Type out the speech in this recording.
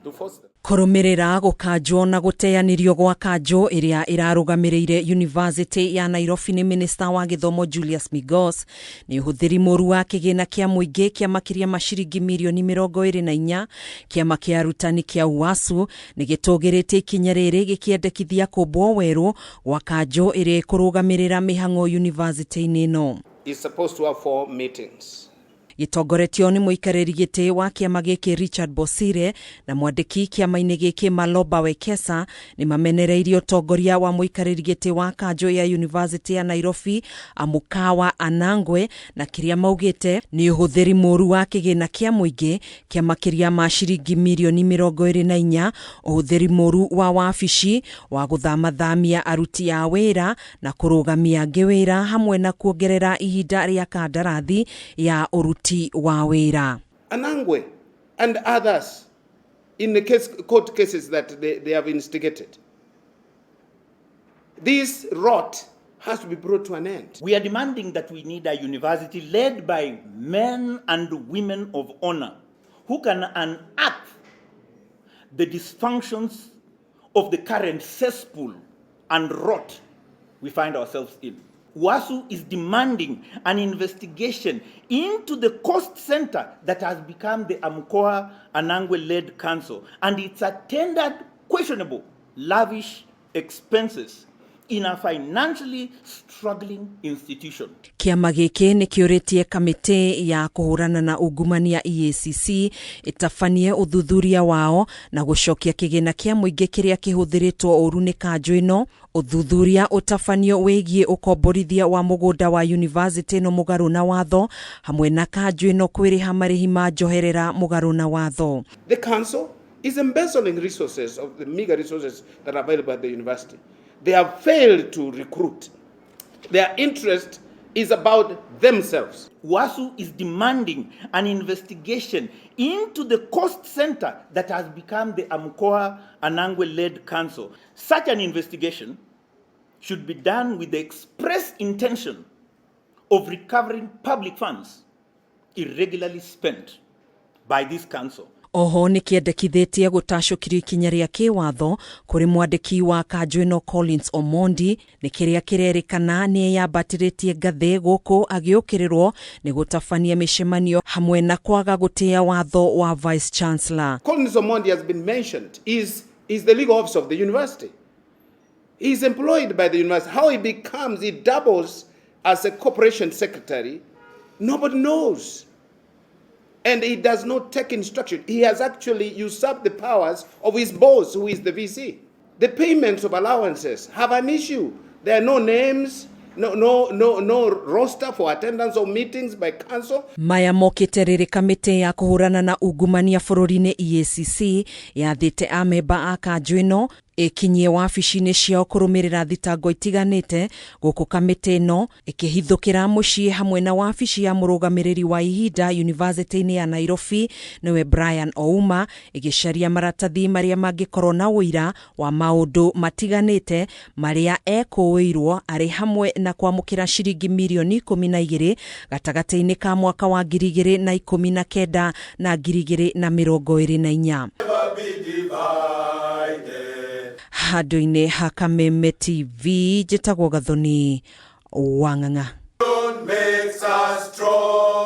To force them. Kũrũmĩrĩra gũkanjwo na gũteanĩrio gwa kanjũ ĩrĩa ĩrarũgamĩrĩire University ya Nairobi nĩ minista wa gĩthomo Julius Migos nĩ ũhũthĩri mũru wa kĩgĩna kĩa mũingĩ kĩa makĩria ma ciringi mirioni 24, kĩama kĩa arutani kĩa UASU nĩ gĩtũgĩrĩtie ikinya rĩrĩ gĩkĩendekithia kũmbwo werũ gwa kanjũ ĩrĩa ĩkũrũgamĩrĩra mĩhang'o yunivasĩtĩ-inĩ ĩno. Is supposed to have four meetings. Gĩtongoretio nĩ mũikarĩri gĩtĩ wa kĩama gĩkĩ Richard Bosire na mwandĩki kĩama-inĩ gĩkĩ Maloba Wekesa nĩ mamenereirie ũtongoria wa mũikarĩri gĩtĩ wa kanjũ ya University ya Nairobi Amukawa Anangwe na kĩrĩa maugĩte nĩ ũhũthĩri mũru wa kĩgĩna kĩa mũingĩ kĩa makĩria ma ciringi mirioni 24, ũhũthĩri mũru wa wabici wa gũthamathamia aruti a wĩra na kũrũgamia angĩ wĩra hamwe na kuongerera ihinda rĩa kandarathi ya ũruti wa wĩra. Anangwe and others in the case, court cases that they have instigated. This rot has to be brought to an end. We are demanding that we need a university led by men and women of honor who can unearth the dysfunctions of the current cesspool and rot we find ourselves in. UASU is demanding an investigation into the cost center that has become the Amukoha Anangwe-led council and its attendant questionable lavish expenses in a financially struggling institution. Kĩama gĩkĩ nĩ kĩũrĩtie kamĩtĩ ya kũhũrana na ungumania EACC ĩtabanie ũthuthuria wao na gũcokia kĩgĩna kĩa mũingĩ kĩrĩa kĩhũthĩrĩtwo ũru nĩ kanjũ ĩno. Ũthuthuria ũtabanio wĩgiĩ ũkomborithia wa mũgũnda wa yunivasĩtĩ ĩno mũgarũ na watho hamwe na kanjũ ĩno kwĩrĩha marĩhi ma njoherera mũgarũ na watho. The council is embezzling resources of the meager resources that are available at the university. They have failed to recruit. Their interest is about themselves. UASU is demanding an investigation into the cost center that has become the Amukoha Anangwe-led council. Such an investigation should be done with the express intention of recovering public funds irregularly spent by this council. Oho nĩ kĩendekithĩtie gũtacũkirio ikinya rĩa kĩwatho kũrĩ mwandĩki wa kanjũ ĩno Collins Omondi nĩ kĩrĩa kĩrerĩkana nĩ eyambatĩrĩtie ngathĩ gũkũ agĩũkĩrĩrwo nĩ gũtabania mĩcemanio hamwe na kwaga gũtĩa watho wa Vice Chancellor. Collins Omondi has been mentioned. Is the legal officer of the university. He is employed by the university. How he becomes, he doubles as a corporation secretary, nobody knows. And he does not take instruction. He has actually usurped the powers of his boss, who is the VC. The payments of allowances have an issue. There are no names, no roster for attendance of meetings by council. Maya mokĩte rĩrĩ kamĩtĩ ya kũhũrana na ungumania bũrũri-inĩ EACC yathĩte amemba a kanjũ ĩno ĩkinyie wabici-inĩ ciao kũrũmĩrĩra thitango itiganĩte gũkũ kamĩtĩ ĩno ĩkĩhithũkĩra mũciĩ hamwe na wabici ya mũrũgamĩrĩri wa ihinda yunivasĩtĩ-inĩ ya Nairobi nĩwe Brian Ouma ĩgĩcaria maratathi marĩa mangĩkorwo na ũira wa maũndũ matiganĩte marĩa ekũĩirwo arĩ hamwe na kwamũkĩra ciringi mirioni 12 gatagatĩ-inĩ ka mwaka wa 2019 na 2024. Handũ-inĩ ha Kameme TV njĩtagwo Gathoni Wang'ang'a. Makes us strong.